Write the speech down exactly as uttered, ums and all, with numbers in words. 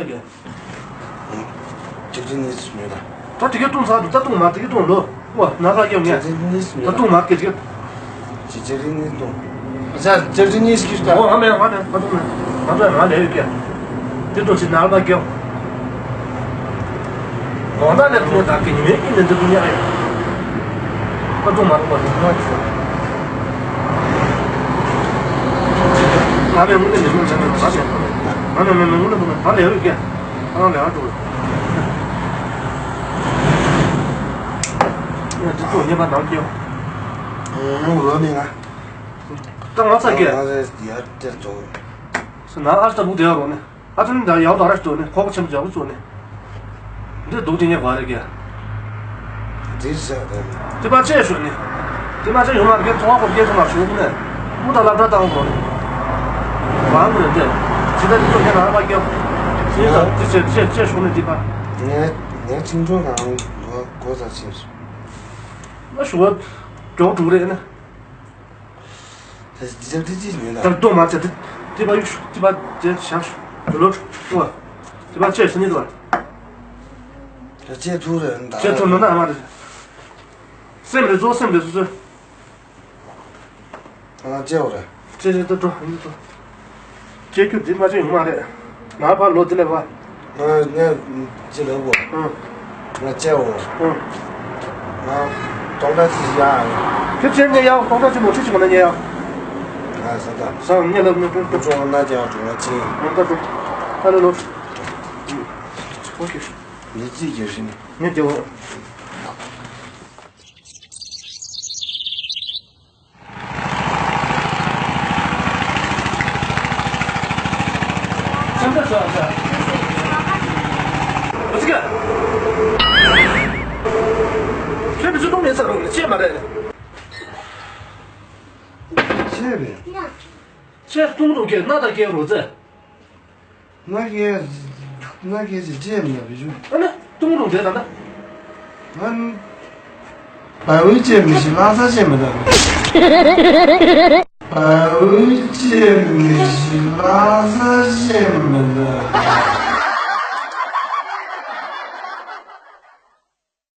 ཡ་གི། ཅིག་ཅིག་གཉིས་སུ་མེད་ད། ད་དེ་གའི་བཏུང་ཚར་འདུག་ད་བཏུང་མ་དེ་གའི་བཏུང་ལོ། ཨོ་ན་ཁ་སྐྱོ་ངས། ཅིག་ཅིག་གཉིས་སུ་མེད་ད། ད་བཏུང་མ་གི་དེ་གའི། ཅིག་ཅིག་གཉིས་བཏུང་། ཟ་ཅིག་ཅིག་གཉིས་སུ་ད། ཨོ་ང་མེད་ང་མེད་ང་བཏུང་མེད། ང་ཚོ་ང་ལས་ཡོད་ཀྱི། དེ་བཏུང་ཅིག་ན་ཁ་སྐྱོ། གང་ལྟར་ལས་བཏུང་ད་གི་ཉི་མའི་ཀི་ནས་འདི་བཏུང་ཡ་ཡོད། ཁ་ཐུག་མ་རུང་བ་ཞིག་ཁ་ཆེ། ང་མེད་ངུ་ནས་མི་ངུ་ནས་མེད་ང་མེད། ང་མེད་མེད་ངུ་ནས་མི་ངུ་ང་ལས་རུ་སྐྱེ། ང་ལས་ང་འགྲོ། ང་འདི་ཚོ་ཉེས་པ་དང་སྐྱེ། ངུ་ལོ་ནི་ང་། ད་ང་ཚ་སྐྱེ། ང་རེ་ཡར་དེར་འགྲོ། སུ་ན་ཨ་ལྟ་བུ་དེ་ཡོད་རོགས་ནི། ཨ་ཙི་ནི་ད་ཡག་ཏོ་ར་ཞིག་འདུག་ནི་ཁོག་པ་ཆེན་པོ་ཡག་པོ་བཙུགས་ནི། འདི་སྡུག་དེ་ཉེ་ག་རེ་གི། འདི་ཟེར་རེད། དེ་པ་ཆེ་ཞུ་ནི། དེ་མ་ཆེ་ཡོང་མ་རྒན་ཚོང་པ་སྐོར་སྐྱེལ་སོང་ལ་ཞུ་ནི། མུ་ད་ལབ་འདྲ་བཏང་དགོས་ནི། མང་ངོས་འདི། ཇི་ལྟར་འདི་ཚོ་ཁྱེད་རང་པ་སྐྱོ། ཡིན་ཙང་དེ་ཆེ་ཆེ་ཆེ་ཞུ་ནི་འདི་པ། ངས་ངས་ཁྲིམས་དྲུང་རང་ལོ་གོ་ས་ཆེ་ཞུ། ང་ཞུ་བ། མགྱོགས་འགྲོ་རེད་ནི། དེ་ཅི་ཅི་ཅི་མིན་ད། ད་ལྟོ་མ་ཚད་དེ་དེ་པ་ཡུག་ཤུ་དེ་པ་དེ་བཞག་ཤུ་ལོ་ལོ་ལོ། དེ་པ་ཆེ་སུ་ནི་དུ་བ། ད་ཅི་ཐུག་རེད་ད། ཅི་ཐུག་ནོ་ན་མ་རེད། སེམས་རེད་ཚོ་སེམས་རེད་སུ་སུ། ང་ཅེ་བ་རེད། ཅེ་ཅེ་ཏོ་ཏོ་ཨ་ནི་ཏོ། ཅེ་ཁྱོད་འདི་མ་ཅེ་ཡོང་མ་རེད། ང་ཕར་ལོ་དེ་ལས་བ། ང་ངས་ཅི་ལབ་གོ་ཨང་། ང་ཅེ་བ། ཨང་། ང་སྟོང་ཕྲག་གཅིག་ཡ། ཁྱོད་ཅེ་ཉེ་ཡ་སྟོང་ཕྲག་གཅིག་མོ་ཁྲི་གཅིག་མ་ན་ཉེ་ཡ། ང་ས་ད། ས་ཉེ་ལབ་ནི་ཏོ་ཏོ། ཅོ་ང་ཅེ་བ་ཅོ་ང་ཅེ། ང་ད་ཏོ། ཨ་ལོ་ལོ། ཨོ་ཁེ། ནི་ཅི་རྒྱབ་ཤི་ནི། ངས་རྒྱབ། ཁྱེད་ཀྱིས་ན་ད་སྐད་རོ་ཙེ། ང་གིས་ང་གིས་ཅི་བྱས་མིན་ལ་བི་ཞུ། ཨ་ནི་ཏུང་རུང་དེ་ད་ལྟ། ང་བའི་ཅི་མི་ཤི་ལ་ས་ཅི་མི་ལ། བའི་ཅི་མི་ཤི་ལ་ས་ཅི་མི་ལ།